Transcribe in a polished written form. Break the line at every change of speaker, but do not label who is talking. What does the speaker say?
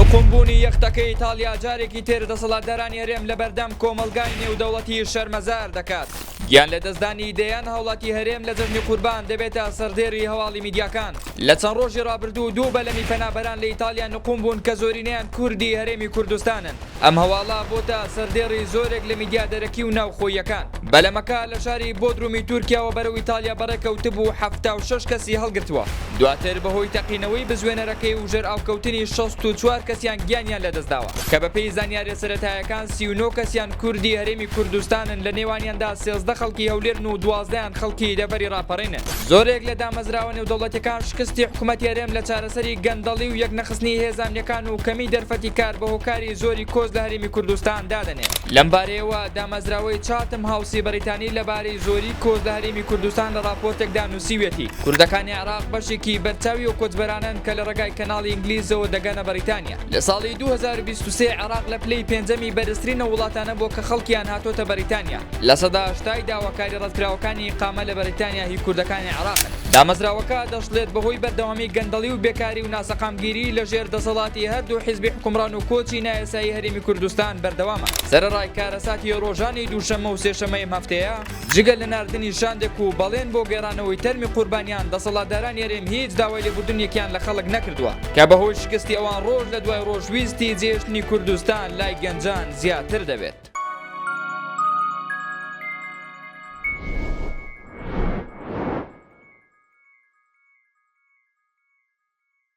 نوقمبوونی یەختەکەی ئیتاڵیا جارێکی تر دەسەڵاتدارانی هەرێم لەبەردەم کۆمەڵگای نێودەوڵەتی شەرمەزار دەکات. گیان لەدەستدانی دەیان هاوڵاتی هەرێم لە جەژنی قوربان دەبێتە سەردێڕی هەواڵی میدیاکان. لە چەند ڕۆژی ڕابردوو دوو بەلەمی پەنابەران لە ئیتاڵیا نقوم بوون کە زۆرینەیان کوردی هەرێمی کوردستانن. ئەم هەواڵە بۆتە سەردێڕی زۆرێک لە میدیا دەرەکی و ناوخۆییەکان. بەلەمەکە لە شاری بۆدرومی تورکیاوە بەرەو ئیتاڵیا بەڕێکەوتبوو و 76 کەسی هەڵگرتووە. دواتر بەهۆی تەقینەوەی بزوێنەرەکەی و ژێرئاوکەوتنی 64 کەسیان گیانیان لەدەستداوە کە بەپێی زانیاریە سەرەتایەکان 39 کەسیان کوردی هەرێمی کوردستانن لە نێوانیاندا 13 خەڵکی هەولێرن و دوازدەیان خەڵکی دەڤەری ڕاپەڕینن. زۆرێک لە دامەزراوە نێودەوڵەتیەکان شکستی حکومەتی هەرێم لە چارەسەری گەندەڵی و یەکنەخستنی هێزە ئەمنیەکان و کەمی دەرفەتی کار بە هۆکاری زۆری کۆچ لە هەرێمی کوردستان دادەنێن. لەمبارەیەوە دامەزراوەی چاتم هاوسی بەریتانی لەبارەی زۆری کۆچ لە هەرێمی کوردستان لە ڕاپۆرتێکدا نووسیویەتی، کوردەکانی عێراق بەشێکی بەرچاوی ئەو کۆچبەرانەن کە لە ڕێگای کەناڵی ئینگلیزەوە دەگەنە بەریتانیا. لە ساڵی 2023 عێراق لە پلەی پێنجەمی بەرزترین ئەو وڵاتانە بووە کە خەڵکیان هاتۆتە بەریتانیا. 80% ی داواکاری ڕەتکراوەکانی ئیقامە لە بەریتانیا هی کوردەکانی عێراقن. دامەزراوەکە دەشڵێت بەهۆی بەردەوامی گەندەڵی و بێکاری و ناسەقامگیری لەژێر دەسەڵاتی هەردوو حیزبی حوکمڕان و کۆچی نایاسایی هەرێمی کوردستان بەردەوامە. سەرەڕای کارەساتی ڕۆژانی دووشەممە و سێشەممەی ئەم هەفتەیە، جگە لە ناردنی شاندێک و بەڵێن بۆ گێڕانەوەی تەرمی قوربانیان، دەسەڵاتدارانی هەرێم هیچ داوای لێبوردنێکیان لە خەڵک نەکردووە، کە بەهۆی شکستی ئەوان ڕۆژ لە دوای ڕۆژ ویستی جێهێشتنی کوردستان لای گەنجان زیاتر دەبێت.